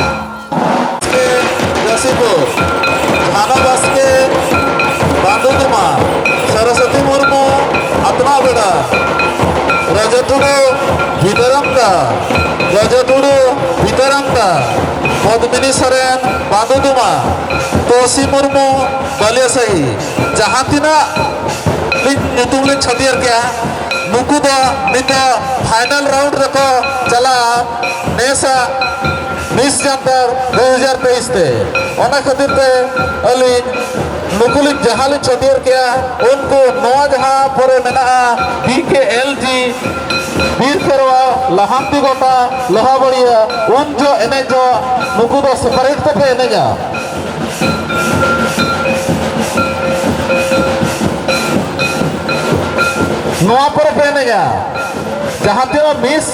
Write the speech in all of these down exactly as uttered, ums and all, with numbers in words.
ᱵᱟᱥᱠᱮ, ᱡᱟᱹᱥᱤᱯᱩᱨ, ᱡᱷᱟᱱᱚ ᱵᱟᱥᱠᱮ, ᱵᱟᱹᱫᱩ ᱛᱩᱢᱟ, ᱥᱚᱨᱚᱥᱚᱛᱤ ᱢᱩᱨᱢᱩ, ᱟᱛᱱᱟ ᱵᱮᱲᱟ, ᱨᱟᱡᱟ ᱴᱩᱰᱩ, ᱵᱷᱤᱛᱟᱨᱟᱢᱰᱟ, ᱨᱟᱡᱟ ᱴᱩᱰᱩ, ᱵᱷᱤᱛᱟᱨᱟᱢᱰᱟ, ᱯᱚᱫᱽᱢᱤᱱᱤ ᱥᱚᱨᱮᱱ, ᱵᱟᱹᱫᱩ ᱛᱩᱢᱟ, ᱛᱚᱥᱤ ᱢᱩᱨᱢᱩ, ᱵᱟᱹᱞᱤᱭᱟᱹᱥᱟᱹᱦᱤ᱾ ᱡᱟᱦᱟᱸ ᱛᱤᱱᱟᱹᱜ ᱞᱤᱧ ᱧᱩᱛᱩᱢ ᱞᱤᱧ ᱪᱷᱟᱹᱴᱭᱟᱹᱨ ᱠᱮᱜᱼᱟ, ᱱᱩᱠᱩ ᱫᱚ ᱱᱤᱛᱚᱜ final round ᱨᱮᱠᱚ ᱪᱟᱞᱟᱜᱼᱟ᱾ ᱱᱮᱥᱟᱜ ᱛᱤᱥ ᱡᱟᱱᱛᱷᱟᱲ ᱫᱩ ᱦᱟᱡᱟᱨ ᱛᱮᱭᱤᱥ ᱛᱮ᱾ ᱚᱱᱟ ᱠᱷᱟᱹᱛᱤᱨ ᱛᱮ ᱟᱹᱞᱤᱧ ᱱᱩᱠᱩ ᱞᱤᱧ ᱡᱟᱦᱟᱸ ᱞᱤᱧ ᱪᱷᱟᱹᱴᱭᱟᱹᱨ ᱠᱮᱜᱼᱟ, ᱩᱱᱠᱩ ᱱᱚᱣᱟ ᱡᱟᱦᱟᱸ ᱯᱚᱨᱮ ᱢᱮᱱᱟᱜᱼᱟ, ᱵᱤ ᱠᱮ ᱮᱞ ᱡᱤ, ᱵᱤᱨ ᱠᱷᱮᱨᱣᱟ, ᱞᱟᱦᱟᱱᱛᱤ ᱜᱚᱴᱟ, ᱞᱳᱦᱟᱵᱟᱲᱤᱭᱟ, ᱩᱱ ᱡᱚᱦᱚᱜ ᱮᱱᱮᱡ ᱡᱚᱦᱚᱜ ᱱᱩᱠᱩ ᱫᱚ separate ᱛᱮᱯᱮ ᱮᱱᱮᱡᱟ᱾ ᱱᱚᱣᱟ ᱯᱚᱨᱮ ᱯᱮ ᱮᱱᱮᱡᱟ᱾ ᱡᱟᱦᱟᱸ ᱛᱤᱱᱟᱹᱜ ᱢᱤᱥ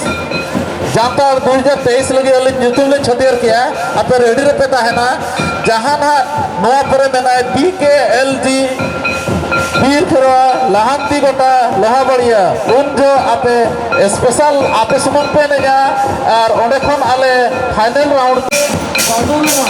ᱡᱟᱱᱛᱷᱟᱲ ᱫᱩ ᱦᱟᱡᱟᱨ ᱛᱮᱭᱤᱥ ᱞᱟᱹᱜᱤᱫ ᱟᱹᱞᱤᱧ ᱧᱩᱛᱩᱢ ᱞᱤᱧ ᱪᱷᱟᱹᱴᱭᱟᱹᱨ ᱠᱮᱜᱼᱟ, ᱟᱯᱮ ready ᱨᱮᱯᱮ ᱛᱟᱦᱮᱱᱟ᱾ ᱡᱟᱦᱟᱸ ᱱᱟᱦᱟᱜ ᱱᱚᱣᱟ ᱯᱚᱨᱮ ᱢᱮᱱᱟᱭ ᱵᱤ ᱠᱮ ᱮᱞ ᱡᱤ, ᱵᱤᱨ ᱠᱷᱮᱨᱣᱟ, ᱞᱟᱦᱟᱱᱛᱤ ᱜᱚᱴᱟ, ᱞᱳᱦᱟᱵᱟᱲᱤᱭᱟ, ᱩᱱ ᱡᱚᱦᱚᱜ ᱟᱯᱮ special ᱟᱯᱮ ᱥᱩᱢᱩᱝ ᱯᱮ ᱮᱱᱮᱡᱟ, ᱟᱨ ᱚᱸᱰᱮ ᱠᱷᱚᱱ ᱟᱞᱮ final round ᱯᱮ ᱯᱟᱹᱰᱩᱨ ᱢᱟ᱾